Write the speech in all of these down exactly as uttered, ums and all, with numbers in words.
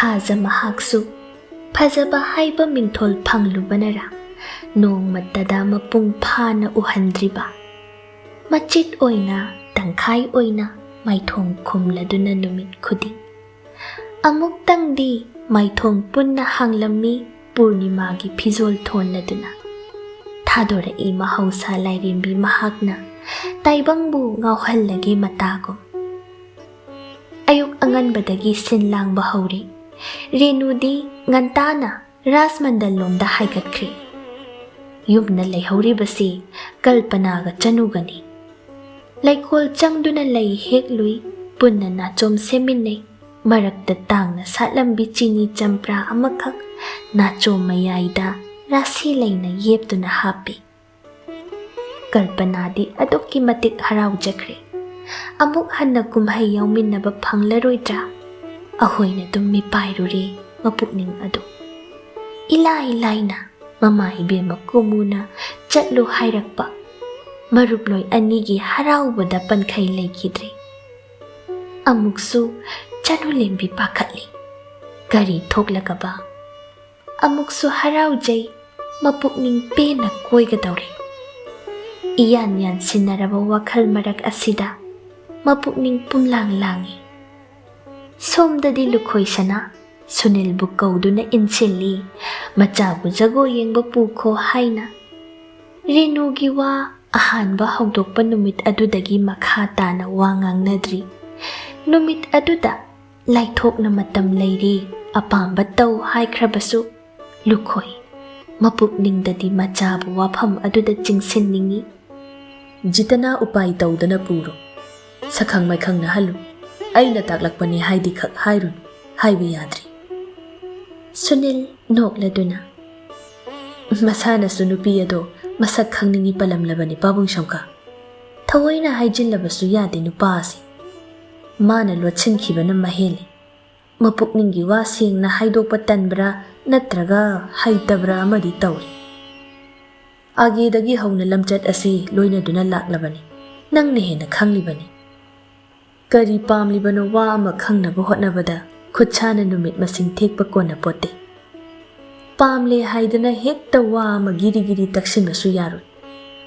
ꯊꯥꯖ ꯃꯍꯥꯛꯁꯨ ꯐꯖꯕ ꯍꯥꯏꯕ ꯃꯤꯡꯊꯣꯜ ꯐꯪꯂꯨꯕꯅꯔꯥ, ꯅꯣꯡꯃꯇꯗ ꯃꯄꯨꯡ ꯐꯥꯅ ꯎꯍꯟꯗ꯭ꯔꯤꯕ, ꯃꯆꯤꯠ ꯑꯣꯏꯅ, ꯇꯪꯈꯥꯏ ꯑꯣꯏꯅ ꯃꯥꯏꯊꯣꯡ ꯈꯨꯝꯂꯗꯨꯅ ꯅꯨꯃꯤꯠ ꯈꯨꯗꯤꯡ꯫ ꯑꯃꯨꯛꯇꯪꯗꯤ ꯃꯥꯏꯊꯣꯡ ꯄꯨꯟꯅ ꯍꯥꯡꯂꯝꯃꯤ ꯄꯨꯔꯅꯤꯃꯥꯒꯤ ꯐꯤꯖꯣꯜ ꯊꯣꯟꯂꯗꯨꯅ꯫ ꯊꯥꯗꯣꯔꯛꯏ ꯃꯍꯧꯁꯥ ꯂꯥꯏꯔꯦꯝꯕꯤ ꯃꯍꯥꯛꯅ, ꯇꯥꯏꯕꯪꯕꯨ ꯉꯥꯎꯍꯜꯂꯒꯦ ꯃꯇꯥꯒꯨꯝ꯫ ꯑꯌꯨꯛ ꯑꯉꯟꯕꯗꯒꯤ ꯁꯤꯟ ꯂꯥꯡꯕ ꯍꯧꯔꯦ꯫ ꯔꯦꯅꯨꯗꯤ ꯉꯟꯇꯥꯅ ꯔꯥꯖꯃꯟꯗꯜ ꯂꯣꯝꯗ ꯍꯥꯏꯒꯠꯈ꯭ꯔꯦ꯫ ꯌꯨꯝꯗ ꯂꯩꯍꯧꯔꯤꯕꯁꯤ ꯀꯜꯄꯅꯥꯒ ꯆꯅꯨꯒꯅꯤ꯫ ꯂꯩꯀꯣꯜ ꯆꯪꯗꯨꯅ ꯂꯩ ꯍꯦꯛꯂꯨꯏ, ꯄꯨꯟꯅ ꯅꯥꯆꯣꯝ ꯁꯦꯝꯃꯤꯟꯅꯩ꯫ ꯃꯔꯛꯇ ꯇꯥꯡꯅ ꯁꯥꯠꯂꯝꯕꯤ ꯆꯤꯅꯤ ꯆꯝꯄ꯭ꯔꯥ ꯑꯃꯈꯛ ꯅꯥꯆꯣꯝ ꯃꯌꯥꯏꯗ ꯔꯥꯁꯤ ꯂꯩꯅ ꯌꯦꯞꯇꯨꯅ ꯍꯥꯞꯄꯤ꯫ ꯀꯜꯄꯅꯥꯗꯤ ꯑꯗꯨꯛꯀꯤ ꯃꯇꯤꯛ ꯍꯔꯥꯎꯖꯈ꯭ꯔꯦ꯫ ꯑꯃꯨꯛ ꯍꯟꯅ ꯀꯨꯝꯍꯩ ꯌꯥꯎꯃꯤꯟꯅꯕ ꯐꯪꯂꯔꯣꯏꯗ꯭ꯔꯥ? ꯑꯩꯈꯣꯏꯅ ꯑꯗꯨꯝ ꯃꯤꯄꯥꯏꯔꯨꯔꯦ ꯃꯄꯨꯛꯅꯤꯡ ꯑꯗꯨ꯫ ꯏꯂꯥꯏ ꯂꯥꯏꯅ ꯃꯃꯥ ꯏꯕꯦꯝꯃ ꯀꯨꯃꯨꯅ ꯆꯠꯂꯨ ꯍꯥꯏꯔꯛꯄ꯫ ꯃꯔꯨꯞꯂꯣꯏ ꯑꯅꯤꯒꯤ ꯍꯔꯥꯎꯕꯗ ꯄꯟꯈꯩ ꯂꯩꯈꯤꯗ꯭ꯔꯦ꯫ ꯑꯃꯨꯛꯁꯨ ꯆꯅꯨ ꯂꯦꯝꯕꯤ ꯄꯥꯈꯠꯂꯤ꯫ ꯀꯔꯤ ꯊꯣꯛꯂꯒꯕ? ꯑꯃꯨꯛꯁꯨ ꯍꯔꯥꯎꯖꯩ, ꯃꯄꯨꯛꯅꯤꯡ ꯄꯦꯟꯅ ꯀꯣꯏꯒꯗꯧꯔꯦ꯫ ꯏꯌꯥꯟ ꯌꯥꯟꯁꯤꯟꯅꯔꯕ ꯋꯥꯈꯜ ꯃꯔꯛ ꯑꯁꯤꯗ ꯃꯄꯨꯛꯅꯤꯡ ꯄꯨꯝꯂꯥꯡ ꯂꯥꯡꯏ꯫ ꯁꯣꯝꯗꯗꯤ ꯂꯨꯈꯣꯏ ꯁꯅꯥ ꯁꯨꯅꯤꯜꯕꯨ ꯀꯧꯗꯨꯅ ꯏꯟꯁꯤꯜꯂꯤ, ꯃꯆꯥꯕꯨ ꯖꯒꯣꯏ ꯌꯦꯡꯕ ꯄꯨꯈꯣ ꯍꯥꯏꯅ꯫ ꯔꯦꯅꯨꯒꯤ ꯋꯥ ꯑꯍꯥꯟꯕ ꯍꯧꯗꯣꯛꯄ ꯅꯨꯃꯤꯠ ꯑꯗꯨꯗꯒꯤ ꯃꯈꯥ ꯇꯥꯅ ꯋꯥ ꯉꯥꯡꯅꯗ꯭ꯔꯤ꯫ ꯅꯨꯃꯤꯠ ꯑꯗꯨꯗ ꯂꯥꯏꯊꯣꯛꯅ ꯃꯇꯝ ꯂꯩꯔꯤ, ꯑꯄꯥꯝꯕ ꯇꯧ ꯍꯥꯏꯈ꯭ꯔꯕꯁꯨ ꯂꯨꯈꯣꯏ꯫ ꯃꯄꯨꯛꯅꯤꯡꯗꯗꯤ ꯃꯆꯥꯕꯨ ꯋꯥꯐꯝ ꯑꯗꯨꯗ ꯆꯤꯡꯁꯤꯟꯅꯤꯡꯏ꯫ "ꯖꯤꯇꯅ, ꯎꯄꯥꯏ ꯇꯧꯗꯅ ꯄꯨꯔꯣ꯫ ꯁꯛꯈꯪ ꯃꯥꯏꯈꯪꯅꯍꯜꯂꯨ꯫ ꯑꯩꯅ ꯇꯥꯛꯂꯛꯄꯅꯤ ꯍꯥꯏꯗꯤ ꯈꯛ ꯍꯥꯏꯔꯨꯅꯨ, ꯍꯥꯏꯕ ꯌꯥꯗ꯭ꯔꯤ꯫" ꯁꯨꯅꯤꯜ ꯅꯣꯛꯂꯗꯨꯅ, "ꯃꯁꯥꯅꯁꯨ ꯅꯨꯄꯤ ꯑꯗꯣ ꯃꯁꯛ ꯈꯪꯅꯤꯡꯏ ꯄꯜꯂꯝꯂꯕꯅꯤ, ꯄꯥꯕꯨꯡ ꯁꯝꯀꯥ꯫ ꯊꯑꯣꯏꯅ ꯍꯥꯏꯖꯤꯜꯂꯕꯁꯨ ꯌꯥꯗꯦ ꯅꯨꯄꯥ ꯑꯁꯤ꯫ ꯃꯥꯅ ꯂꯣꯠꯁꯤꯟꯈꯤꯕꯅ ꯃꯍꯦꯜꯂꯤ꯫ ꯃꯄꯨꯛꯅꯤꯡꯒꯤ ꯋꯥ ꯁꯦꯡꯅ ꯍꯥꯏꯗꯣꯛꯄ ꯇꯟꯕ꯭ꯔꯥ ꯅꯠꯇ꯭ꯔꯒ ꯍꯩꯇꯕ꯭ꯔꯥ ꯑꯃꯗꯤ ꯇꯧꯔꯤ꯫ ꯑꯥꯒꯦꯗꯒꯤ ꯍꯧꯅ ꯂꯝꯆꯠ ꯑꯁꯤ ꯂꯣꯏꯅꯗꯨꯅ ꯂꯥꯛꯂꯕꯅꯤ꯫ ꯅꯪꯅ ꯍꯦꯟꯅ ꯈꯪꯂꯤꯕꯅꯤ꯫ ꯀꯔꯤ ꯄꯥꯝꯂꯤꯕꯅꯣ ꯋꯥ ꯑꯃ ꯈꯪꯅꯕ ꯍꯣꯠꯅꯕꯗ ꯈꯨꯠꯁꯥꯅ ꯅꯨꯃꯤꯠ ꯃꯁꯤꯡ ꯊꯦꯛꯄ ꯀꯣꯟꯅꯄꯣꯠꯇꯦ꯫ ꯄꯥꯝꯂꯦ ꯍꯥꯏꯗꯅ ꯍꯦꯛꯇ ꯋꯥ ꯑꯃ ꯒꯤꯔꯤ ꯒꯤꯔꯤ ꯇꯛꯁꯤꯟꯕꯁꯨ ꯌꯥꯔꯣꯏ꯫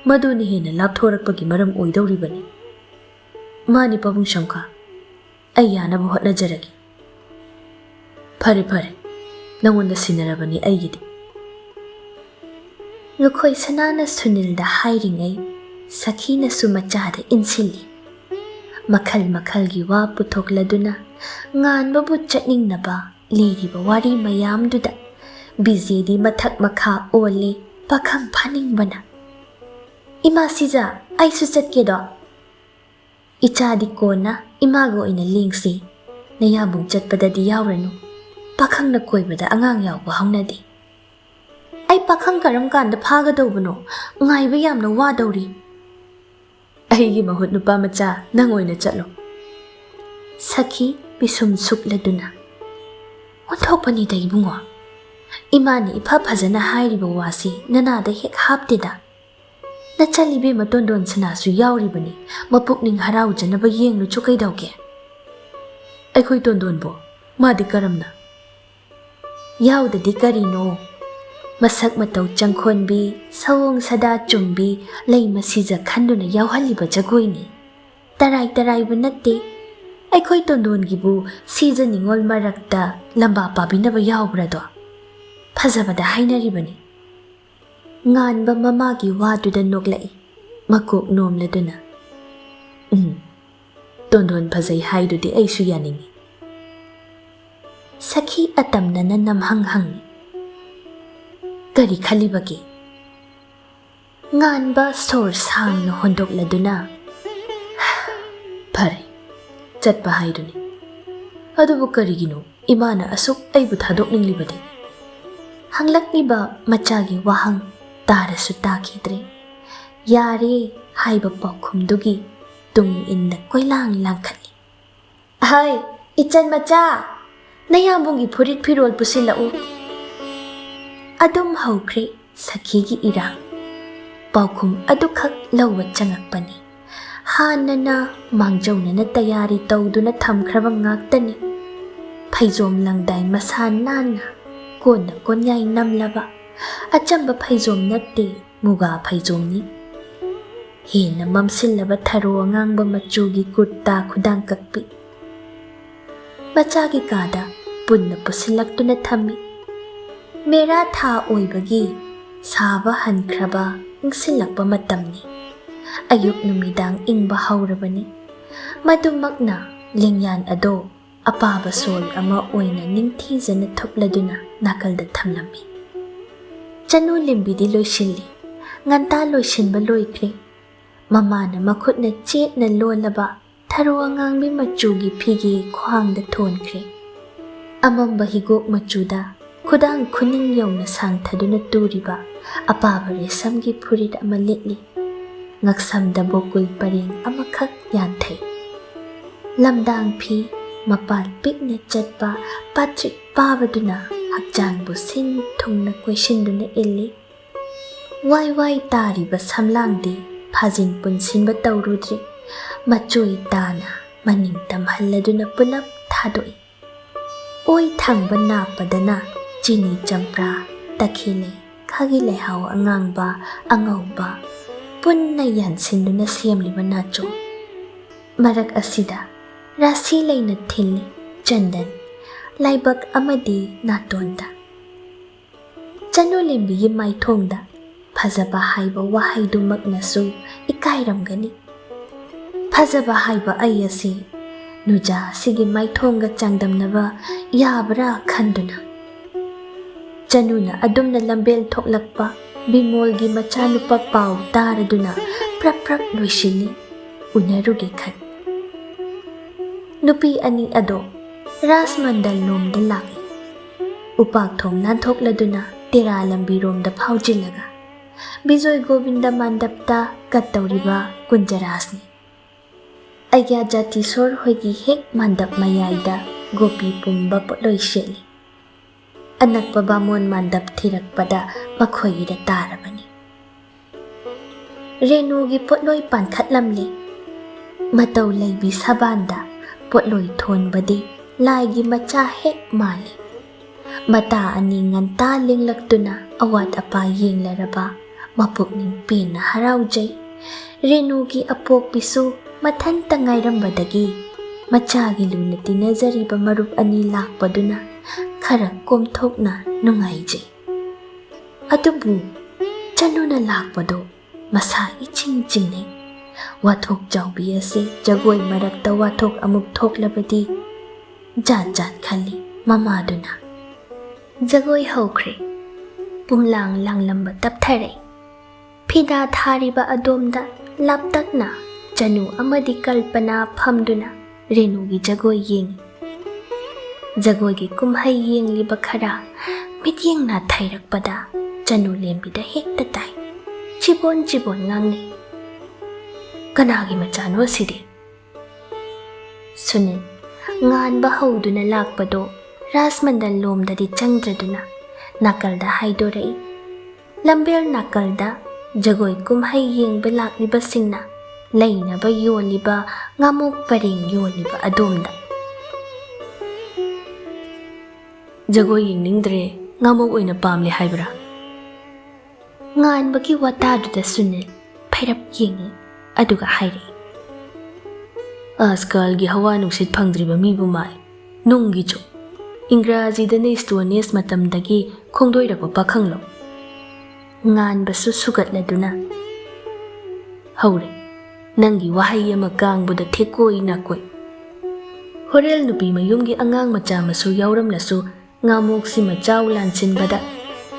ꯃꯗꯨꯅ ꯍꯦꯟꯅ ꯂꯥꯞꯊꯣꯔꯛꯄꯒꯤ ꯃꯔꯝ ꯑꯣꯏꯗꯧꯔꯤꯕꯅꯤ꯫" "ꯃꯥꯅꯤ ꯄꯥꯕꯨꯡ ꯁꯝꯀꯥ, ꯑꯩ ꯌꯥꯅꯕ ꯍꯣꯠꯅꯖꯔꯒꯦ꯫" "ꯐꯔꯦ ꯐꯔꯦ, ꯅꯪꯉꯣꯟꯗ ꯁꯤꯟꯅꯔꯕꯅꯤ ꯑꯩꯒꯤꯗꯤ꯫" ꯂꯨꯈꯣꯏ ꯁꯅꯥꯅ ꯁꯨꯅꯤꯜꯗ ꯍꯥꯏꯔꯤꯉꯩ ꯁꯈꯤꯅꯁꯨ ꯃꯆꯥꯗ ꯏꯟꯁꯤꯜꯂꯤ꯫ ꯃꯈꯜ ꯃꯈꯜꯒꯤ ꯋꯥ ꯄꯨꯊꯣꯛꯂꯗꯨꯅ ꯉꯥꯟꯕꯕꯨ ꯆꯠꯅꯤꯡꯅꯕ ꯂꯤꯔꯤꯕ ꯋꯥꯔꯤ ꯃꯌꯥꯝꯗꯨꯗ ꯕꯤꯖꯦꯗꯤ ꯃꯊꯛ ꯃꯈꯥ ꯑꯣꯜꯂꯤ, ꯄꯥꯈꯪ ꯐꯥꯅꯤꯡꯕꯅ꯫ "ꯏꯃꯥ ꯁꯤꯖ, ꯑꯩꯁꯨ ꯆꯠꯀꯦꯗꯣ꯫" "ꯏꯆꯥꯗꯤ ꯀꯣꯟꯅ ꯏꯃꯥꯒ ꯑꯣꯏꯅ ꯂꯦꯡꯁꯤ꯫ ꯅꯌꯥꯕꯨꯡ ꯆꯠꯄꯗꯗꯤ ꯌꯥꯎꯔꯅꯨ꯫ ꯄꯥꯈꯪꯅ ꯀꯣꯏꯕꯗ ꯑꯉꯥꯡ ꯌꯥꯎꯕ ꯍꯧꯅꯗꯦ꯫" "ꯑꯩ ꯄꯥꯈꯪ ꯀꯔꯝ ꯀꯥꯟꯗ ꯐꯥꯒꯗꯧꯕꯅꯣ? ꯉꯥꯏꯕ ꯌꯥꯝꯅ ꯋꯥꯗꯧꯔꯤ꯫" "ꯑꯩꯒꯤ ꯃꯍꯨꯠ ꯅꯨꯄꯥ ꯃꯆꯥ ꯅꯪ ꯑꯣꯏꯅ ꯆꯠꯂꯣ꯫" ꯁꯈꯤ ꯄꯤꯁꯨꯝ ꯁꯨꯛꯂꯗꯨꯅ, "ꯑꯣꯟꯊꯣꯛꯄꯅꯤꯗ ꯏꯕꯨꯡꯉꯣ꯫ ꯏꯃꯥꯅ ꯏꯐ ꯐꯖꯅ ꯍꯥꯏꯔꯤꯕ ꯋꯥꯁꯤ ꯅꯅꯥꯗ ꯍꯦꯛ ꯍꯥꯞꯇꯦꯗ꯫ ꯅꯆꯜ ꯏꯕꯦꯝꯃ ꯇꯣꯟꯗꯣꯟ ꯁꯅꯥꯁꯨ ꯌꯥꯎꯔꯤꯕꯅꯤ, ꯃꯄꯨꯛꯅꯤꯡ ꯍꯔꯥꯎꯖꯅꯕ ꯌꯦꯡꯂꯨꯆꯣ ꯀꯩꯗꯧꯒꯦ?" "ꯑꯩꯈꯣꯏ ꯇꯣꯟꯗꯣꯟꯕꯣ? ꯃꯥꯗꯤ ꯀꯔꯝꯅ?" "ꯌꯥꯎꯗꯗꯤ ꯀꯔꯤꯅꯣ? ꯃꯁꯛ ꯃꯇꯧ ꯆꯪꯈꯣꯟꯕꯤ, ꯁꯑꯣꯡ ꯁꯥꯗꯥ ꯆꯨꯝꯕꯤ, ꯂꯩ ꯃꯁꯤꯖ ꯈꯟꯗꯨꯅ ꯌꯥꯎꯍꯜꯂꯤꯕ ꯖꯒꯣꯏꯅꯤ꯫ ꯇꯔꯥꯏ ꯇꯔꯥꯏꯕ ꯅꯠꯇꯦ꯫ ꯑꯩꯈꯣꯏ ꯇꯣꯟꯗꯣꯟꯒꯤꯕꯨ ꯁꯤꯖ ꯅꯤꯉꯣꯜ ꯃꯔꯛꯇ ꯂꯝꯕꯥ ꯄꯥꯕꯤꯅꯕ ꯌꯥꯎꯕ꯭ꯔꯥꯗꯣ? ꯐꯖꯕꯗ ꯍꯥꯏꯅꯔꯤꯕꯅꯤ꯫" ꯉꯥꯟꯕ ꯃꯃꯥꯒꯤ ꯋꯥꯗꯨꯗ ꯅꯣꯛꯂꯛꯏ, ꯃꯀꯣꯛ ꯅꯣꯝꯂꯗꯨꯅ꯫ "ꯎꯝ, ꯇꯣꯟꯗꯣꯟ ꯐꯖꯩ ꯍꯥꯏꯗꯨꯗꯤ ꯑꯩꯁꯨ ꯌꯥꯅꯤꯡꯏ꯫" ꯁꯈꯤ ꯑꯇꯝꯅꯅ ꯅꯝꯍꯪ ꯍꯪꯏ꯫ ꯀꯔꯤ ꯈꯜꯂꯤꯕꯒꯦ? ꯉꯥꯟꯕ ꯁꯣꯔ ꯁꯥꯡꯅ ꯍꯣꯟꯗꯣꯛꯂꯗꯨꯅ, "ꯐꯔꯦ, ꯆꯠꯄ ꯍꯥꯏꯗꯨꯅꯤ꯫ ꯑꯗꯨꯕꯨ ꯀꯔꯤꯒꯤꯅꯣ ꯏꯃꯥꯅ ꯑꯁꯨꯛ ꯑꯩꯕꯨ ꯊꯥꯗꯣꯛꯅꯤꯡꯂꯤꯕꯗꯤ?" ꯍꯪꯂꯛꯂꯤꯕ ꯃꯆꯥꯒꯤ ꯋꯥꯍꯪ ꯇꯥꯔꯁꯨ ꯇꯥꯈꯤꯗ꯭ꯔꯦ꯫ "ꯌꯥꯔꯦ" ꯍꯥꯏꯕ ꯄꯥꯎꯈꯨꯝꯗꯨꯒꯤ ꯇꯨꯡ ꯏꯟꯅ ꯀꯣꯏꯂꯥꯡ ꯂꯥꯡꯈꯠꯂꯤ꯫ "ꯍꯩ, ꯏꯆꯟ ꯃꯆꯥ, ꯅꯌꯥꯝꯕꯨꯡꯒꯤ ꯐꯨꯔꯤꯠ ꯐꯤꯔꯣꯜ ꯄꯨꯁꯤꯜꯂꯛꯎ꯫" ꯑꯗꯨꯝ ꯍꯧꯈ꯭ꯔꯦ ꯁꯈꯤꯒꯤ ꯏꯔꯥꯡ꯫ ꯄꯥꯎꯈꯨꯝ ꯑꯗꯨꯈꯛ ꯂꯧꯕ ꯆꯪꯉꯛꯄꯅꯤ꯫ ꯍꯥꯟꯅꯅ ꯃꯥꯡꯖꯧꯅꯅ ꯇꯌꯥꯔꯤ ꯇꯧꯗꯨꯅ ꯊꯝꯈ꯭ꯔꯕ ꯉꯥꯛꯇꯅꯤ꯫ ꯐꯩꯖꯣꯝ ꯂꯪꯗꯥꯏ ꯃꯁꯥ ꯅꯥꯟꯅ, ꯀꯣꯟꯅ ꯀꯣꯟꯌꯥꯏ ꯅꯝꯂꯕ, ꯑꯆꯝꯕ ꯐꯩꯖꯣꯝ ꯅꯠꯇꯦ, ꯃꯨꯒꯥ ꯐꯩꯖꯣꯝꯅꯤ꯫ ꯍꯦꯟꯅ ꯃꯝꯁꯤꯜꯂꯕ ꯊꯔꯣ ꯑꯉꯥꯡꯕ ꯃꯆꯨꯒꯤ ꯀꯨꯔꯇꯥ ꯈꯨꯗꯥꯡ ꯀꯛꯄꯤ꯫ ꯃꯆꯥꯒꯤ ꯀꯥꯗ ꯄꯨꯟꯅ ꯄꯨꯁꯤꯜꯂꯛꯇꯨꯅ ꯊꯝꯃꯤ꯫ ꯃꯦꯔꯥ ꯊꯥ ꯑꯣꯏꯕꯒꯤ ꯁꯥꯕ ꯍꯟꯈ꯭ꯔꯕ ꯏꯪꯁꯤꯜꯂꯛꯄ ꯃꯇꯝꯅꯤ꯫ ꯑꯌꯨꯛ ꯅꯨꯃꯤꯗꯥꯡ ꯏꯪꯕ ꯍꯧꯔꯕꯅꯤ꯫ ꯃꯗꯨꯃꯛꯅ ꯂꯦꯡꯌꯥꯟ ꯑꯗꯣ ꯑꯄꯥꯕ ꯁꯣꯜ ꯑꯃ ꯑꯣꯏꯅ ꯅꯤꯡꯊꯤꯖꯅ ꯊꯨꯞꯂꯗꯨꯅ ꯅꯥꯀꯜꯗ ꯊꯝꯂꯝꯃꯤ꯫ ꯆꯅꯨ ꯂꯦꯝꯕꯤꯗꯤ ꯂꯣꯏꯁꯤꯜꯂꯤ꯫ ꯉꯟꯇꯥ ꯂꯣꯏꯁꯤꯟꯕ ꯂꯣꯏꯈ꯭ꯔꯦ꯫ ꯃꯃꯥꯅ ꯃꯈꯨꯠꯅ ꯆꯦꯠꯅ ꯂꯣꯜꯂꯕ ꯊꯔꯣ ꯑꯉꯥꯡꯕꯤ ꯃꯆꯨꯒꯤ ꯐꯤꯒꯦ ꯈ꯭ꯋꯥꯡꯗ ꯊꯣꯟꯈ꯭ꯔꯦ꯫ ꯑꯃꯝꯕ ꯍꯤꯒꯣꯛ ꯃꯆꯨꯗ ꯈꯨꯗꯥꯡ ꯈꯨꯅꯤꯡ ꯌꯧꯅ ꯁꯥꯡꯊꯗꯨꯅ ꯇꯨꯔꯤꯕ ꯑꯄꯥꯕ ꯔꯦꯁꯝꯒꯤ ꯐꯨꯔꯤꯠ ꯑꯃ ꯂꯤꯠꯂꯤ꯫ ꯉꯛꯁꯝꯗ ꯕꯣꯀꯨꯜ ꯄꯔꯦꯡ ꯑꯃꯈꯛ ꯌꯥꯟꯊꯩ꯫ ꯂꯝꯗꯥꯡ ꯐꯤ ꯃꯄꯥꯟ ꯄꯤꯛꯅ ꯆꯠꯄ ꯄꯥꯇ꯭ꯔꯤꯛ ꯄꯥꯕꯗꯨꯅ ꯍꯛꯆꯥꯡꯕꯨ ꯁꯤꯟ ꯊꯨꯡꯅ ꯀꯣꯏꯁꯤꯟꯗꯨꯅ ꯏꯜꯂꯤ꯫ ꯋꯥꯏ ꯋꯥꯏ ꯇꯥꯔꯤꯕ ꯁꯝꯂꯥꯡꯗꯤ ꯐꯥꯖꯤꯟ ꯄꯨꯟꯁꯤꯟꯕ ꯇꯧꯔꯨꯗ꯭ꯔꯤ꯫ ꯃꯆꯣꯏ ꯇꯥꯅ ꯃꯅꯤꯡ ꯇꯝꯍꯜꯂꯗꯨꯅ ꯄꯨꯂꯞ ꯊꯥꯗꯣꯛꯏ꯫ ꯑꯣꯏ ꯊꯪꯕ ꯅꯥꯞꯄꯗꯅ ꯆꯤꯅꯤ ꯆꯝꯄ꯭ꯔꯥ, ꯇꯈꯦꯜꯂꯩ, ꯈꯥꯒꯤ ꯂꯩꯍꯥꯎ ꯑꯉꯥꯡꯕ, ꯑꯉꯧꯕ ꯄꯨꯟꯅ ꯌꯥꯟꯁꯤꯟꯗꯨꯅ ꯁꯦꯝꯂꯤꯕ ꯅꯥꯆꯣꯝ꯫ ꯃꯔꯛ ꯑꯁꯤꯗ ꯔꯥꯁꯤ ꯂꯩꯅ ꯊꯤꯜꯂꯤ ꯆꯟꯗꯟ, ꯂꯥꯏꯕꯛ ꯑꯃꯗꯤ ꯅꯥꯇꯣꯟꯗ꯫ ꯆꯅꯨꯂꯦꯝꯕꯤꯒꯤ ꯃꯥꯏꯊꯣꯡꯗ ꯐꯖꯕ ꯍꯥꯏꯕ ꯋꯥꯍꯩꯗꯨꯃꯛꯅꯁꯨ ꯏꯀꯥꯏꯔꯝꯒꯅꯤ꯫ ꯐꯖꯕ ꯍꯥꯏꯕ ꯑꯩ ꯑꯁꯤ ꯅꯨꯖꯥ ꯑꯁꯤꯒꯤ ꯃꯥꯏꯊꯣꯡꯒ ꯆꯥꯡꯗꯝꯅꯕ ꯌꯥꯕ꯭ꯔꯥ ꯈꯟꯗꯨꯅ꯫ ꯆꯅꯨꯅ ꯑꯗꯨꯝꯅ ꯂꯝꯕꯦꯜ ꯊꯣꯛꯂꯛꯄ ꯕꯤꯃꯣꯜꯒꯤ ꯃꯆꯥꯅꯨꯄꯥ ꯄꯥꯎ ꯇꯥꯔꯗꯨꯅ ꯄ꯭ꯔꯞ ꯄ꯭ꯔꯞ ꯂꯣꯏꯁꯤꯜꯂꯤ꯫ ꯎꯅꯔꯨꯒꯦ ꯈꯟ꯫ ꯅꯨꯄꯤ ꯑꯅꯤ ꯑꯗꯣ ꯔꯥꯖꯃꯟꯗꯜ ꯂꯣꯝꯗ ꯂꯥꯛꯏ꯫ ꯎꯄꯥꯛ ꯊꯣꯡ ꯂꯥꯟꯊꯣꯛꯂꯗꯨꯅ ꯇꯦꯔꯥ ꯂꯝꯕꯤꯔꯣꯝꯗ ꯐꯥꯎꯖꯤꯜꯂꯒ ꯕꯤꯖꯣꯏ ꯒꯣꯕꯤꯟꯗ ꯃꯥꯟꯗꯞꯇ ꯀꯠꯇꯧꯔꯤꯕ ꯀꯨꯟꯖꯔꯥꯖꯅꯤ꯫ ꯑꯩꯒ꯭ꯌꯥ ꯖꯥꯇꯤꯁꯣꯔ ꯍꯣꯏꯒꯤ ꯍꯦꯛ ꯃꯥꯟꯗꯞ ꯃꯌꯥꯏꯗ ꯒꯣꯄꯤ ꯄꯨꯝꯕ ꯄꯣꯠꯂꯣꯏ ꯁꯦꯠꯂꯤ꯫ ꯑꯅꯛꯄ ꯕꯥꯃꯣꯟ ꯃꯥꯟꯗꯞ ꯊꯤꯔꯛꯄꯗ ꯃꯈꯣꯏꯒꯤꯗ ꯇꯥꯔꯕꯅꯤ꯫ ꯔꯦꯅꯨꯒꯤ ꯄꯣꯠꯂꯣꯏ ꯄꯥꯟꯈꯠꯂꯝꯂꯦ꯫ ꯃꯇꯧ ꯂꯩꯕꯤ ꯁꯕꯥꯟꯗ ꯄꯣꯠꯂꯣꯏ ꯊꯣꯟꯕꯗꯤ ꯂꯥꯏꯒꯤ ꯃꯆꯥ ꯍꯦꯛ ꯃꯥꯜꯂꯤ꯫ ꯃꯇꯥ ꯑꯅꯤ ꯉꯟꯇꯥ ꯂꯦꯡꯂꯛꯇꯨꯅ ꯑꯋꯥꯠ ꯑꯄꯥ ꯌꯦꯡꯂꯔꯕ ꯃꯄꯨꯛꯅꯤꯡ ꯄꯦꯟꯅ ꯍꯔꯥꯎꯖꯩ꯫ ꯔꯦꯅꯨꯒꯤ ꯑꯄꯣꯛꯄꯤꯁꯨ ꯃꯊꯟꯇ ꯉꯥꯏꯔꯝꯕꯗꯒꯤ ꯃꯆꯥꯒꯤ ꯂꯨꯅ ꯇꯤꯟꯅꯖꯔꯤꯕ ꯃꯔꯨꯞ ꯑꯅꯤ ꯂꯥꯛꯄꯗꯨꯅ ꯈꯔ ꯀꯣꯝꯊꯣꯛꯅ ꯅꯨꯡꯉꯥꯏꯖꯩ꯫ ꯑꯗꯨꯕꯨ ꯆꯅꯨꯅ ꯂꯥꯛꯄꯗꯣ ꯃꯁꯥ ꯏꯆꯤꯡ ꯆꯤꯡꯅꯩ꯫ ꯋꯥꯊꯣꯛ ꯆꯥꯎꯕꯤ ꯑꯁꯤ ꯖꯒꯣꯏ ꯃꯔꯛꯇ ꯋꯥꯊꯣꯛ ꯑꯃꯨꯛ ꯊꯣꯛꯂꯕꯗꯤ ꯖꯥꯠ ꯖꯥꯠ ꯈꯜꯂꯤ ꯃꯃꯥꯗꯨꯅ꯫ ꯖꯒꯣꯏ ꯍꯧꯈ꯭ꯔꯦ꯫ ꯄꯨꯝꯂꯥꯡ ꯂꯥꯡꯂꯝꯕ ꯇꯞꯊꯔꯦ꯫ ꯐꯤꯗꯥ ꯊꯥꯔꯤꯕ ꯑꯗꯣꯝꯗ ꯂꯥꯞꯇꯛꯅ ꯆꯅꯨ ꯑꯃꯗꯤ ꯀꯜꯄꯅꯥ ꯐꯝꯗꯨꯅ ꯔꯦꯅꯨꯒꯤ ꯖꯒꯣꯏ ꯌꯦꯡꯏ꯫ ꯖꯒꯣꯏꯒꯤ ꯀꯨꯝꯍꯩ ꯌꯦꯡꯂꯤꯕ ꯈꯔ ꯃꯤꯠꯌꯦꯡ ꯅꯥꯊꯩꯔꯛꯄꯗ ꯆꯅꯨ ꯂꯦꯝꯕꯤꯗ ꯍꯦꯛꯇ ꯇꯥꯏ꯫ ꯆꯤꯕꯣꯟ ꯆꯤꯕꯣꯟ ꯉꯥꯡꯅꯩ꯫ "ꯀꯅꯥꯒꯤ ꯃꯆꯥꯅꯣ ꯑꯁꯤꯗꯤ?" ꯁꯨꯅꯤꯜ ꯉꯥꯟꯕ ꯍꯧꯗꯨꯅ ꯂꯥꯛꯄꯗꯣ ꯔꯥꯖꯃꯟꯗꯜ ꯂꯣꯝꯗꯗꯤ ꯆꯪꯗ꯭ꯔꯗꯨꯅ ꯅꯥꯀꯜꯗ ꯍꯥꯏꯗꯣꯔꯛꯏ꯫ ꯂꯝꯕꯦꯜ ꯅꯥꯀꯜꯗ ꯖꯒꯣꯏ ꯀꯨꯝꯍꯩ ꯌꯦꯡꯕ ꯂꯥꯛꯂꯤꯕꯁꯤꯡꯅ ꯂꯩꯅꯕ ꯌꯣꯜꯂꯤꯕ ꯉꯥꯃꯣꯛ ꯄꯔꯦꯡ ꯌꯣꯜꯂꯤꯕ ꯑꯗꯣꯝꯗ꯫ "ꯖꯒꯣꯏ ꯌꯦꯡꯅꯤꯡꯗ꯭ꯔꯦ, ꯉꯥꯃꯣꯛ ꯑꯣꯏꯅ ꯄꯥꯝꯂꯦ ꯍꯥꯏꯕ꯭ꯔꯥ?" ꯉꯥꯟꯕꯒꯤ ꯋꯥꯇꯥꯗꯨꯗ ꯁꯨꯅꯤꯜ ꯐꯩꯔꯞ ꯌꯦꯡꯉꯤ, ꯑꯗꯨꯒ ꯍꯥꯏꯔꯛꯏ, "ꯑꯖꯀꯥꯜꯒꯤ ꯍꯋꯥ ꯅꯨꯡꯁꯤꯠ ꯐꯪꯗ꯭ꯔꯤꯕ ꯃꯤꯕꯨ ꯃꯥꯜꯂꯤ꯫ ꯅꯨꯡꯒꯤ ꯆꯨ꯫ ꯏꯪꯒ꯭ꯔꯥꯖꯤꯗꯅ Stone Age ꯃꯇꯝꯗꯒꯤ ꯈꯣꯡꯗꯣꯏꯔꯛꯄ ꯄꯥꯈꯪꯂꯣ?" ꯉꯥꯟꯕꯁꯨ ꯁꯨꯒꯠꯂꯗꯨꯅ, "ꯍꯧꯔꯦ꯫ ꯅꯪꯒꯤ ꯋꯥꯍꯩ ꯑꯃ ꯀꯥꯡꯕꯗ ꯊꯦꯛꯀꯣꯏ ꯅꯥꯀꯣꯏ꯫ ꯍꯣꯔꯦꯜ ꯅꯨꯄꯤ ꯃꯌꯨꯝꯒꯤ ꯑꯉꯥꯡ ꯃꯆꯥ ꯃꯁꯨ ꯌꯥꯎꯔꯝꯂꯁꯨ ꯉꯥꯃꯣꯛꯁꯤ ꯃꯆꯥꯎ ꯂꯥꯟꯁꯤꯟꯕꯗ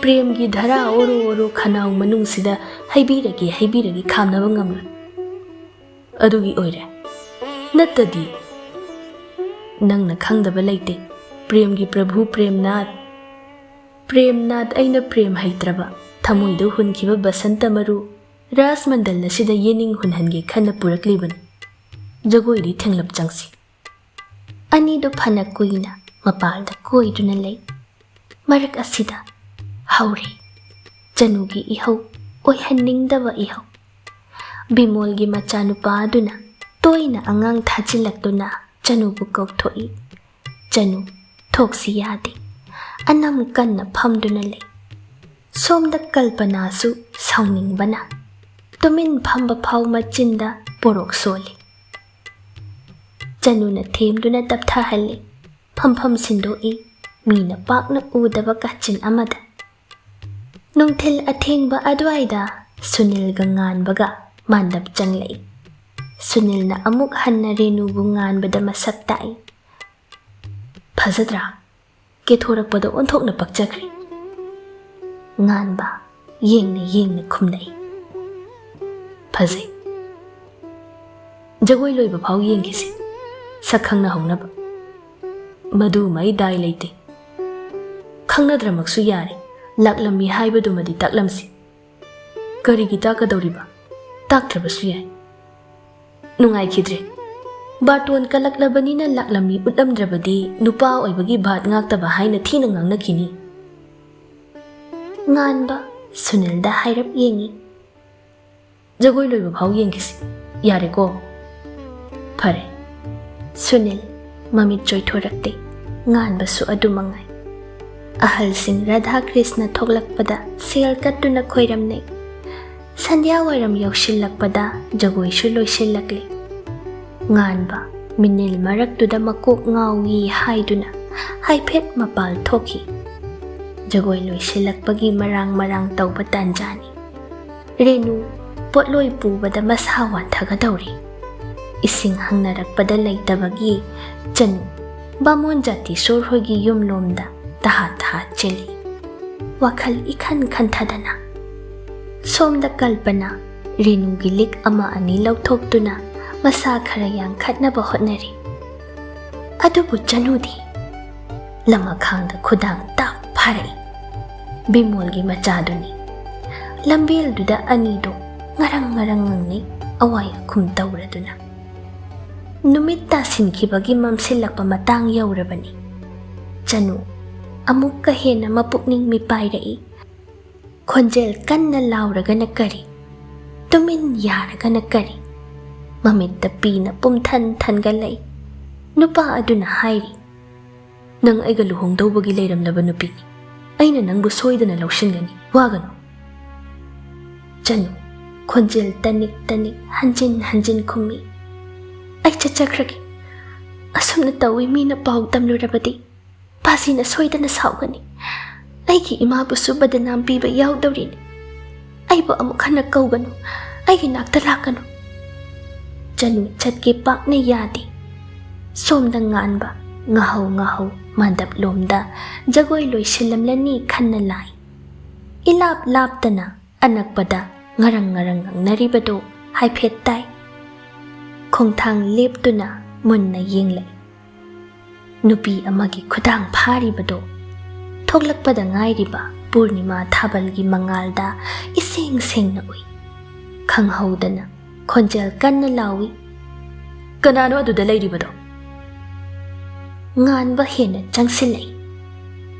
ꯄ꯭ꯔꯦꯝꯒꯤ ꯙꯔꯥ ꯑꯣꯔꯣ ꯑꯣꯔꯣ ꯈꯅꯥꯎ ꯃꯅꯨꯡꯁꯤꯗ ꯍꯩꯕꯤꯔꯒꯦ ꯍꯩꯕꯤꯔꯒꯦ ꯈꯥꯝꯅꯕ ꯉꯝꯂꯣꯏ꯫ ꯑꯗꯨꯒꯤ ꯑꯣꯏꯔꯦ꯫ ꯅꯠꯇꯗꯤ ꯅꯪꯅ ꯈꯪꯗꯕ ꯂꯩꯇꯦ꯫ ꯄ꯭ꯔꯦꯝꯒꯤ ꯄ꯭ꯔꯚꯨ ꯄ꯭ꯔꯦꯝꯅꯥꯊ, ꯄ꯭ꯔꯦꯝꯅꯥꯊ ꯑꯩꯅ ꯄ꯭ꯔꯦꯝ ꯍꯩꯇ꯭ꯔꯕ ꯊꯃꯣꯏꯗ ꯍꯨꯟꯈꯤꯕ ꯕꯁꯟꯇ ꯃꯔꯨ ꯔꯥꯖꯃꯟꯗꯜ ꯑꯁꯤꯗ ꯌꯦꯅꯤꯡ ꯍꯨꯟꯍꯟꯒꯦ ꯈꯟꯅ ꯄꯨꯔꯛꯂꯤꯕꯅꯤ꯫ ꯖꯒꯣꯏꯗꯤ ꯊꯦꯡꯂꯞ ꯆꯪꯁꯤ꯫ ꯑꯅꯤꯗꯨ ꯐꯅ ꯀꯨꯏꯅ ꯃꯄꯥꯜꯗ ꯀꯣꯏꯗꯨꯅ ꯂꯩ꯫ ꯃꯔꯛ ꯑꯁꯤꯗ ꯍꯧꯔꯦ ꯆꯅꯨꯒꯤ ꯏꯍꯧ, ꯑꯣꯏꯍꯟꯅꯤꯡꯗꯕ ꯏꯍꯧ꯫ ꯕꯤꯃꯣꯜꯒꯤ ꯃꯆꯥꯅꯨꯄꯥ ꯑꯗꯨꯅ ꯇꯣꯏꯅ ꯑꯉꯥꯡ ꯊꯥꯖꯤꯜꯂꯛꯇꯨꯅ ꯆꯅꯨꯕꯨ ꯀꯧꯊꯣꯛꯏ꯫ ꯆꯅꯨ ꯊꯣꯛꯁꯤ ꯌꯥꯗꯦ꯫ ꯑꯅꯝ ꯀꯟꯅ ꯐꯝꯗꯨꯅ ꯂꯩ꯫ ꯁꯣꯝꯗ ꯀꯜꯄꯅꯥꯁꯨ ꯁꯥꯎꯅꯤꯡꯕꯅ ꯇꯨꯃꯤꯟ ꯐꯝꯕ ꯐꯥꯎ ꯃꯆꯤꯟꯗ ꯄꯣꯔꯣꯛ ꯁꯣꯜꯂꯤ꯫ ꯆꯅꯨꯅ ꯊꯦꯝꯗꯨꯅ ꯇꯞꯊꯍꯜꯂꯤ꯫ ꯐꯝꯐꯝ ꯁꯤꯟꯗꯣꯛꯏ꯫ ꯃꯤꯅ ꯄꯥꯛꯅ ꯎꯗꯕ ꯀꯥꯆꯤꯟ ꯑꯃꯗ꯫ ꯅꯨꯡꯊꯤꯜ ꯑꯊꯦꯡꯕ ꯑꯗꯨꯋꯥꯏꯗ ꯁꯨꯅꯤꯜꯒ ꯉꯥꯟꯕꯒ ꯃꯥꯟꯗꯞ ꯆꯪꯂꯛꯏ꯫ ꯁꯨꯅꯤꯜꯅ ꯑꯃꯨꯛ ꯍꯟꯅ ꯔꯦꯅꯨꯕꯨ ꯉꯥꯟꯕꯗ ꯃꯁꯛ ꯇꯥꯛꯏ꯫ "ꯐꯖꯗ꯭ꯔꯥ? ꯀꯦꯊꯣꯔꯛꯄꯗ ꯑꯣꯟꯊꯣꯛꯅ ꯄꯛꯆꯈ꯭ꯔꯦ꯫" ꯉꯥꯟꯕ ꯌꯦꯡꯅ ꯌꯦꯡꯅ ꯈꯨꯝꯂꯛꯏ꯫ "ꯐꯖꯩ꯫ ꯖꯒꯣꯏ ꯂꯣꯏꯕ ꯐꯥꯎ ꯌꯦꯡꯈꯤꯁꯤ, ꯁꯛ ꯈꯪꯅꯍꯧꯅꯕ꯫ ꯃꯗꯨꯃ ꯑꯩ ꯗꯥꯏ ꯂꯩꯇꯦ꯫ ꯈꯪꯅꯗ꯭ꯔꯃꯛꯁꯨ ꯌꯥꯔꯦ, ꯂꯥꯛꯂꯝꯃꯤ ꯍꯥꯏꯕꯗꯨꯃꯗꯤ ꯇꯥꯛꯂꯝꯁꯤ꯫ ꯀꯔꯤꯒꯤ ꯇꯥꯛꯀꯗꯧꯔꯤꯕ? ꯇꯥꯛꯇ꯭ꯔꯕꯁꯨ ꯌꯥꯏ꯫" ꯅꯨꯡꯉꯥꯏꯈꯤꯗ꯭ꯔꯦ꯫ ꯕꯥꯔꯇꯣꯟ ꯀꯜꯂꯛꯂꯕꯅꯤꯅ ꯂꯥꯛꯂꯝꯃꯤ ꯎꯠꯂꯝꯗ꯭ꯔꯕꯗꯤ ꯅꯨꯄꯥ ꯑꯣꯏꯕꯒꯤ ꯚꯥꯠ ꯉꯥꯛꯇꯕ ꯍꯥꯏꯅ ꯊꯤꯅ ꯉꯥꯡꯅꯈꯤꯅꯤ꯫ ꯉꯥꯟꯕ ꯁꯨꯅꯤꯜꯗ ꯍꯥꯏꯔꯞ ꯌꯦꯡꯏ꯫ "ꯖꯒꯣꯏ ꯂꯣꯏꯕ ꯐꯥꯎ ꯌꯦꯡꯈꯤꯁꯤ꯫ ꯌꯥꯔꯦꯀꯣ?" "ꯐꯔꯦ꯫" ꯁꯨꯅꯤꯜ ꯃꯃꯤꯠ ꯆꯣꯏꯊꯣꯔꯛꯇꯦ꯫ ꯉꯥꯟꯕꯁꯨ ꯑꯗꯨ ꯃꯉꯥꯏ꯫ ꯑꯍꯜꯁꯤꯡ ꯔꯥꯙꯥ ꯀ꯭ꯔꯤꯁꯅ ꯊꯣꯛꯂꯛꯄꯗ ꯁꯦꯜ ꯀꯠꯇꯨꯅ ꯈꯣꯏꯔꯝꯅꯩ꯫ ꯁꯟꯙ꯭ꯌꯥ ꯋꯥꯏꯔꯝ ꯌꯧꯁꯤꯜꯂꯛꯄꯗ ꯖꯒꯣꯏꯁꯨ ꯂꯣꯏꯁꯤꯜꯂꯛꯂꯤ꯫ ꯉꯥꯟꯕ ꯃꯤꯅꯤꯜ ꯃꯔꯛꯇꯨꯗ ꯃꯀꯣꯛ ꯉꯥꯎꯏ ꯍꯥꯏꯗꯨꯅ ꯍꯥꯏꯐꯦꯠ ꯃꯄꯥꯜ ꯊꯣꯛꯈꯤ꯫ ꯖꯒꯣꯏ ꯂꯣꯏꯁꯤꯜꯂꯛꯄꯒꯤ ꯃꯔꯥꯡ ꯃꯔꯥꯡ ꯇꯧꯕ ꯇꯥꯟꯖꯥꯅꯤ꯫ ꯔꯦꯅꯨ ꯄꯣꯠꯂꯣꯏ ꯄꯨꯕꯗ ꯃꯁꯥ ꯋꯥꯟꯊꯒꯗꯧꯔꯤ꯫ ꯏꯁꯤꯡ ꯍꯪꯅꯔꯛꯄꯗ ꯂꯩꯇꯕꯒꯤ ꯆꯅꯨ ꯕꯥꯃꯣꯟ ꯖꯥꯇꯤꯁꯣꯔ ꯍꯣꯏꯒꯤ ꯌꯨꯝꯂꯣꯝꯗ ꯊꯥ ꯊꯥ ꯆꯦꯜꯂꯤ꯫ ꯋꯥꯈꯜ ꯏꯈꯟ ꯈꯟꯊꯗꯅ꯫ ꯁꯣꯝꯗ ꯀꯜꯄꯅ ꯔꯦꯅꯨꯒꯤ ꯂꯤꯛ ꯑꯃ ꯑꯅꯤ ꯂꯧꯊꯣꯛꯇꯨꯅ ꯃꯁꯥ ꯈꯔ ꯌꯥꯡꯈꯠꯅꯕ ꯍꯣꯠꯅꯔꯤ꯫ ꯑꯗꯨꯕꯨ ꯆꯅꯨꯗꯤ ꯂꯃꯈꯥꯡꯗ ꯈꯨꯗꯥꯡ ꯇꯥꯞ ꯐꯥꯔꯛꯏ꯫ ꯕꯤꯃꯣꯜꯒꯤ ꯃꯆꯥꯗꯨꯅꯤ꯫ ꯂꯝꯕꯦꯜꯗꯨꯗ ꯑꯅꯤꯗꯣ ꯉꯔꯪ ꯉꯔꯪ ꯉꯪꯅꯩ, ꯑꯋꯥꯏ ꯑꯈꯨꯝ ꯇꯧꯔꯗꯨꯅ꯫ ꯅꯨꯃꯤꯠ ꯇꯥꯁꯤꯟꯈꯤꯕꯒꯤ ꯃꯝꯁꯤꯜꯂꯛꯄ ꯃꯇꯥꯡ ꯌꯧꯔꯕꯅꯤ꯫ ꯆꯅꯨ ꯑꯃꯨꯛꯀ ꯍꯦꯟꯅ ꯃꯄꯨꯛꯅꯤꯡ ꯃꯤꯄꯥꯏꯔꯛꯏ꯫ ꯈꯣꯟꯖꯦꯜ ꯀꯟꯅ ꯂꯥꯎꯔꯒꯅ ꯀꯔꯤ, ꯇꯨꯃꯤꯟ ꯌꯥꯔꯒꯅ ꯀꯔꯤ, ꯃꯃꯤꯠꯇ ꯄꯤꯅ ꯄꯨꯝꯊꯟ ꯊꯟꯒꯠꯂꯛꯏ꯫ ꯅꯨꯄꯥ ꯑꯗꯨꯅ ꯍꯥꯏꯔꯤ, "ꯅꯪ ꯑꯩꯒ ꯂꯨꯍꯣꯡꯗꯧꯕꯒꯤ ꯂꯩꯔꯝꯂꯕ ꯅꯨꯄꯤꯅꯤ꯫ ꯑꯩꯅ ꯅꯪꯕꯨ ꯁꯣꯏꯗꯅ ꯂꯧꯁꯤꯟꯒꯅꯤ, ꯋꯥꯒꯅꯨ꯫" ꯆꯅꯨ ꯈꯣꯟꯖꯦꯜ ꯇꯅꯤꯛ ꯇꯅꯤꯛ ꯍꯟꯖꯤꯟ ꯍꯟꯖꯤꯟ ꯈꯨꯝꯃꯤ, "ꯑꯩ ꯆꯠꯆꯈ꯭ꯔꯒꯦ꯫ ꯑꯁꯨꯝꯅ ꯇꯧꯏ ꯃꯤꯅ ꯄꯥꯎ ꯇꯝꯂꯨꯔꯕꯗꯤ ꯄꯥꯖꯤꯅ ꯁꯣꯏꯗꯅ ꯁꯥꯎꯒꯅꯤ꯫ ꯑꯩꯒꯤ ꯏꯃꯥꯕꯨꯁꯨ ꯕꯗꯅꯥꯝ ꯄꯤꯕ ꯌꯥꯎꯗꯧꯔꯤꯅꯤ꯫ ꯑꯩꯕꯨ ꯑꯃꯨꯛ ꯍꯟꯅ ꯀꯧꯒꯅꯨ, ꯑꯩꯒꯤ ꯅꯥꯛꯇ ꯂꯥꯛꯀꯅꯨ꯫" ꯆꯅꯨ ꯆꯠꯀꯦ ꯄꯥꯛꯅ ꯌꯥꯗꯦ꯫ ꯁꯣꯝꯗ ꯉꯥꯟꯕ ꯉꯥꯍꯧ ꯉꯥꯍꯧ ꯃꯥꯟꯗꯞꯂꯣꯝꯗ ꯖꯒꯣꯏ ꯂꯣꯏꯁꯤꯜꯂꯝꯂꯅꯤ ꯈꯟꯅ ꯂꯥꯛꯏ꯫ ꯏꯂꯥꯞ ꯂꯥꯞꯇꯅ ꯑꯅꯛꯄꯗ ꯉꯔꯪ ꯉꯔꯪ ꯉꯪꯅꯔꯤꯕꯗꯨ ꯍꯥꯏꯐꯦꯠ ꯇꯥꯏ꯫ ꯈꯣꯡꯊꯥꯡ ꯂꯦꯞꯇꯨꯅ ꯃꯨꯟꯅ ꯌꯦꯡꯂꯛꯏ꯫ ꯅꯨꯄꯤ ꯑꯃꯒꯤ ꯈꯨꯗꯥꯡ ꯐꯥꯔꯤꯕꯗꯨ ꯊꯣꯛꯂꯛꯄꯗ ꯉꯥꯏꯔꯤꯕ ꯄꯨꯔꯅꯤꯃꯥ ꯊꯥꯕꯜꯒꯤ ꯃꯉꯥꯜꯗ ꯏꯁꯦꯡ ꯁꯦꯡꯅ ꯎꯏ꯫ ꯈꯪꯍꯧꯗꯅ ꯈꯣꯟꯖꯦꯜ ꯀꯟꯅ ꯂꯥꯎꯏ, "ꯀꯅꯥꯅꯣ ꯑꯗꯨꯗ ꯂꯩꯔꯤꯕꯗꯣ?" ꯉꯥꯟꯕ ꯍꯦꯟꯅ ꯆꯪꯁꯤꯜꯂꯛꯏ꯫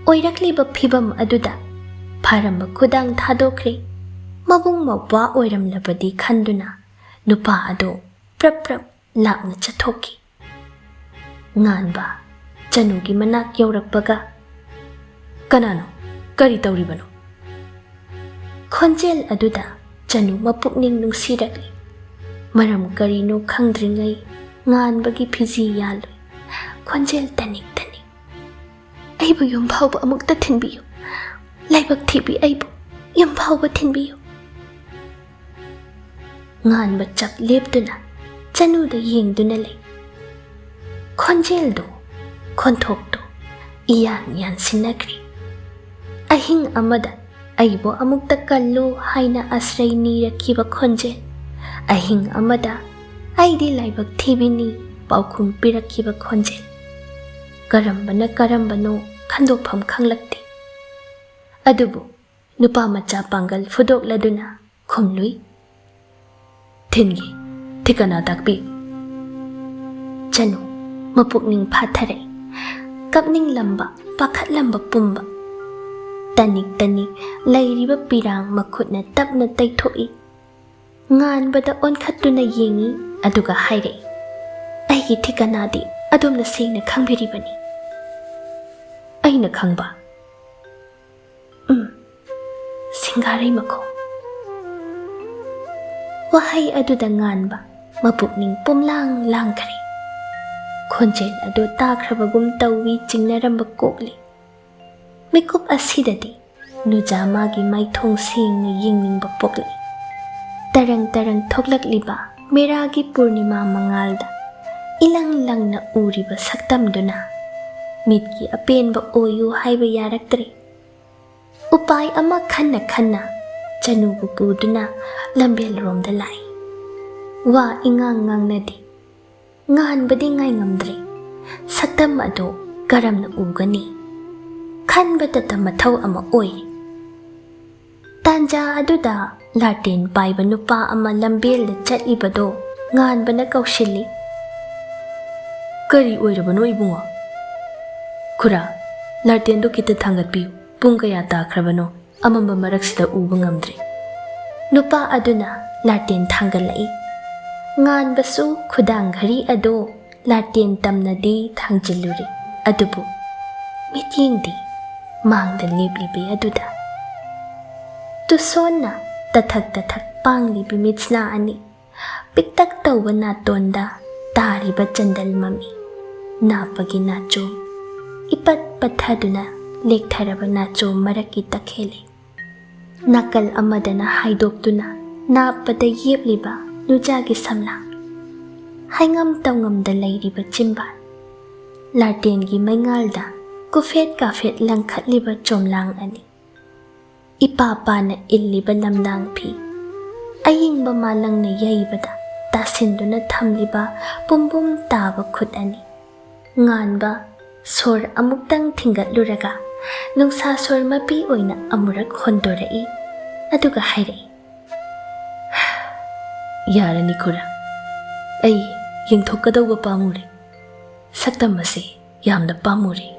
ꯑꯣꯏꯔꯛꯂꯤꯕ ꯐꯤꯚꯝ ꯑꯗꯨꯗ ꯐꯥꯔꯝꯕ ꯈꯨꯗꯥꯡ ꯊꯥꯗꯣꯛꯈ꯭ꯔꯦ꯫ ꯃꯕꯨꯡ ꯃꯧꯄ꯭ꯋꯥ ꯑꯣꯏꯔꯝꯂꯕꯗꯤ ꯈꯟꯗꯨꯅ ꯅꯨꯄꯥ ꯑꯗꯨ ꯄ꯭ꯔꯞ ꯄ꯭ꯔꯞ ꯂꯥꯛꯅ ꯆꯠꯊꯣꯛꯈꯤ꯫ ꯉꯥꯟꯕ ꯆꯅꯨꯒꯤ ꯃꯅꯥꯛ ꯌꯧꯔꯛꯄꯒ, "ꯀꯅꯥꯅꯣ? ꯀꯔꯤ ꯇꯧꯔꯤꯕꯅꯣ?" ꯈꯣꯟꯖꯦꯜ ꯑꯗꯨꯗ ꯆꯅꯨ ꯃꯄꯨꯛꯅꯤꯡ ꯅꯨꯡꯁꯤꯔꯛꯂꯤ꯫ ꯃꯔꯝ ꯀꯔꯤꯅꯣ ꯈꯪꯗ꯭ꯔꯤꯉꯩ ꯉꯥꯟꯕꯒꯤ ꯐꯤꯖꯤ ꯌꯥꯜꯂꯨꯏ꯫ ꯈꯣꯟꯖꯦꯜ ꯇꯅꯤꯛ ꯇꯅꯤꯛ, "ꯑꯩꯕꯨ ꯌꯨꯝ ꯐꯥꯎꯕ ꯑꯃꯨꯛꯇ ꯊꯤꯟꯕꯤꯌꯨ꯫ ꯂꯥꯏꯕꯛ ꯊꯤꯕꯤ, ꯑꯩꯕꯨ ꯌꯨꯝ ꯐꯥꯎꯕ ꯊꯤꯟꯕꯤꯌꯨ꯫" ꯉꯥꯟꯕ ꯆꯞ ꯂꯦꯞꯇꯨꯅ ꯆꯅꯨꯗ ꯌꯦꯡꯗꯨꯅ ꯂꯩ꯫ ꯈꯣꯟꯖꯦꯜꯗꯣ, ꯈꯣꯟꯊꯣꯛꯇꯣ ꯏꯌꯥꯟ ꯌꯥꯟꯁꯤꯟꯅꯈ꯭ꯔꯦ꯫ ꯑꯍꯤꯡ ꯑꯃꯗ ꯑꯩꯕꯨ ꯑꯃꯨꯛꯇ ꯀꯜꯂꯨ ꯍꯥꯏꯅ ꯑꯁ꯭ꯔꯩ ꯅꯤꯔꯛꯈꯤꯕ ꯈꯣꯟꯖꯦꯜ, ꯑꯍꯤꯡ ꯑꯃꯗ ꯑꯩꯗꯤ ꯂꯥꯏꯕꯛ ꯊꯤꯕꯤꯅꯤ ꯄꯥꯎꯈꯨꯝ ꯄꯤꯔꯛꯈꯤꯕ ꯈꯣꯟꯖꯦꯜ, ꯀꯔꯝꯕꯅ ꯀꯔꯝꯕꯅꯣ ꯈꯟꯗꯣꯛꯐꯝ ꯈꯪꯂꯛꯇꯦ꯫ ꯑꯗꯨꯕꯨ ꯅꯨꯄꯥ ꯃꯆꯥ ꯄꯥꯡꯒꯜ ꯐꯨꯗꯣꯛꯂꯗꯨꯅ ꯈꯨꯝꯂꯨꯏ, "ꯊꯤꯟꯒꯤ ꯊꯤꯀꯅꯥ ꯇꯥꯛꯄꯤꯌꯨ"꯫ ꯆꯅꯨ ꯃꯄꯨꯛꯅꯤꯡ ꯐꯥꯊꯔꯛꯏ꯫ ꯀꯞꯅꯤꯡꯂꯝꯕ, ꯄꯥꯈꯠꯂꯝꯕ ꯄꯨꯝꯕ꯫ ꯇꯅꯤꯛ ꯇꯅꯤꯛ ꯂꯩꯔꯤꯕ ꯄꯤꯔꯥꯡ ꯃꯈꯨꯠꯅ ꯇꯞꯅ ꯇꯩꯊꯣꯛꯏ꯫ ꯉꯥꯟꯕꯗ ꯑꯣꯟꯈꯠꯇꯨꯅ ꯌꯦꯡꯏ, ꯑꯗꯨꯒ ꯍꯥꯏꯔꯛꯏ, "ꯑꯩꯒꯤ ꯊꯤꯀꯅꯥꯗꯤ ꯑꯗꯣꯝꯅ ꯁꯦꯡꯅ ꯈꯪꯕꯤꯔꯤꯕꯅꯤ"꯫ ꯑꯩꯅ ꯈꯪꯕ? ꯎꯝ, ꯁꯤꯡꯒꯥꯔꯩ ꯃꯈꯣꯡ꯫ ꯋꯥꯍꯩ ꯑꯗꯨꯗ ꯉꯥꯟꯕ ꯃꯄꯨꯛꯅꯤꯡ ꯄꯨꯝꯂꯥꯡ ꯂꯥꯡꯈ꯭ꯔꯦ꯫ ꯈꯣꯟꯖꯦꯜ ꯑꯗꯨ ꯇꯥꯈ꯭ꯔꯕꯒꯨꯝ ꯇꯧꯏ ꯆꯤꯡꯅꯔꯝꯕ ꯀꯣꯛꯂꯤ꯫ ꯃꯤꯀꯨꯞ ꯑꯁꯤꯗꯗꯤ ꯅꯨꯖꯥ ꯃꯥꯒꯤ ꯃꯥꯏꯊꯣꯡ ꯁꯦꯡꯅ ꯌꯦꯡꯅꯤꯡꯕ ꯄꯣꯛꯂꯛꯏ꯫ ꯇꯔꯪ ꯇꯔꯪ ꯊꯣꯛꯂꯛꯂꯤꯕ ꯃꯦꯔꯥꯒꯤ ꯄꯨꯔꯅꯤꯃꯥ ꯃꯉꯥꯜꯗ ꯏꯂꯪ ꯂꯪꯅ ꯎꯔꯤꯕ ꯁꯛꯇꯝꯗꯨꯅ ꯃꯤꯠꯀꯤ ꯑꯄꯦꯟꯕ ꯑꯣꯏꯌꯨ ꯍꯥꯏꯕ ꯌꯥꯔꯛꯇ꯭ꯔꯦ꯫ ꯎꯄꯥꯏ ꯑꯃ ꯈꯟꯅ ꯈꯟꯅ ꯆꯅꯨꯕꯨ ꯄꯨꯗꯨꯅ ꯂꯝꯕꯦꯜꯔꯣꯝꯗ ꯂꯥꯛꯏ꯫ ꯋꯥ ꯏꯉꯥꯡ ꯉꯥꯡꯅꯗꯦ꯫ ꯉꯥꯟꯕꯗꯤ ꯉꯥꯏꯉꯝꯗ꯭ꯔꯦ꯫ ꯁꯛꯇꯝ ꯑꯗꯨ ꯀꯔꯝꯅ ꯎꯒꯅꯤ? ꯈꯟꯕꯇꯇ ꯃꯊꯧ ꯑꯃ ꯑꯣꯏꯔꯤ꯫ ꯇꯥꯟꯖꯥ ꯑꯗꯨꯗ ꯂꯥꯇꯦꯟ ꯄꯥꯏꯕ ꯅꯨꯄꯥ ꯑꯃ ꯂꯝꯕꯦꯜꯗ ꯆꯠꯂꯤꯕꯗꯣ ꯉꯥꯟꯕꯅ ꯀꯧꯁꯤꯜꯂꯤ꯫ "ꯀꯔꯤ ꯑꯣꯏꯔꯕꯅꯣ ꯏꯕꯨꯡꯉꯣ?" "ꯈꯨꯔꯥ, ꯂꯥꯇꯦꯟꯗꯣ ꯈꯤꯇ ꯊꯥꯡꯒꯠꯄꯤꯌꯨ꯫ ꯄꯨꯡ ꯀꯌꯥ ꯇꯥꯈ꯭ꯔꯕꯅꯣ? ꯑꯃꯝꯕ ꯃꯔꯛꯁꯤꯗ ꯎꯕ ꯉꯝꯗ꯭ꯔꯦ"꯫ ꯅꯨꯄꯥ ꯑꯗꯨꯅ ꯂꯥꯇꯦꯟ ꯊꯥꯡꯒꯠꯂꯛꯏ꯫ ꯉꯥꯟꯕꯁꯨ ꯈꯨꯗꯥꯡ ꯘꯔꯤ ꯑꯗꯨ ꯂꯥꯇꯦꯟ ꯇꯝꯅꯗꯤ ꯊꯥꯡꯖꯤꯜꯂꯨꯔꯦ, ꯑꯗꯨꯕꯨ ꯃꯤꯠꯌꯦꯡꯗꯤ ꯃꯥꯡꯗ ꯂꯦꯞꯂꯤꯕꯤ ꯑꯗꯨꯗ꯫ ꯇꯨꯁꯣꯟꯅ ꯇꯊꯛ ꯇꯊꯛ ꯄꯥꯡꯂꯤꯕꯤ ꯃꯤꯠꯁꯅꯥ ꯑꯅꯤ, ꯄꯤꯛꯇꯛ ꯇꯧꯕ ꯅꯥꯇꯣꯟꯗ ꯇꯥꯔꯤꯕ ꯆꯟꯗꯜ ꯃꯃꯤ, ꯅꯥꯞꯄꯒꯤ ꯅꯥꯆꯣꯝ, ꯏꯄꯠ ꯄꯠꯊꯗꯨꯅ ꯂꯦꯛꯊꯔꯕ ꯅꯥꯆꯣꯝ ꯃꯔꯛꯀꯤ ꯇꯈꯦꯜꯂꯩ꯫ ꯅꯥꯀꯜ ꯑꯃꯗꯅ ꯍꯥꯏꯗꯣꯛꯇꯨꯅ ꯅꯥꯞꯄꯗ ꯌꯦꯞꯂꯤꯕ ꯅꯨꯖꯥꯒꯤ ꯁꯝꯂꯥꯡ, ꯍꯥꯏꯉꯝ ꯇꯧꯉꯝꯗ ꯂꯩꯔꯤꯕ ꯆꯤꯝꯕꯥꯜ꯫ ꯂꯥꯇꯦꯟꯒꯤ ꯃꯩꯉꯥꯜꯗ ꯀꯨꯐꯦꯠ ꯀꯥꯐꯦꯠ ꯂꯪꯈꯠꯂꯤꯕ ꯆꯣꯝꯂꯥꯡ ꯑꯅꯤ, ꯏꯄꯥ ꯄꯥꯅ ꯏꯜꯂꯤꯕ ꯂꯝꯂꯥꯡ ꯐꯤ, ꯑꯌꯤꯡꯕ ꯃꯥꯂꯪꯅ ꯌꯩꯕꯗ ꯇꯥꯁꯤꯟꯗꯨꯅ ꯊꯝꯂꯤꯕ ꯄꯨꯝꯕꯨꯝ ꯇꯥꯕ ꯈꯨꯠ ꯑꯅꯤ, ꯉꯥꯟꯕ ꯁꯣꯔ ꯑꯃꯨꯛꯇꯪ ꯊꯤꯡꯒꯠꯂꯨꯔꯒ ꯅꯨꯡꯁꯥ ꯁꯣꯔ ꯃꯄꯤ ꯑꯣꯏꯅ ꯑꯃꯨꯔꯛ ꯍꯣꯟꯗꯣꯔꯛꯏ, ꯑꯗꯨꯒ ꯍꯥꯏꯔꯛꯏ, "ꯌꯥꯔꯅꯤ ꯈꯨꯔꯥ, ꯑꯩ ꯌꯦꯡꯊꯣꯛꯀꯗꯧꯕ ꯄꯥꯝꯃꯨꯔꯦ꯫ ꯁꯛꯇꯝ ꯑꯁꯤ ꯌꯥꯝꯅ ꯄꯥꯝꯃꯨꯔꯦ꯫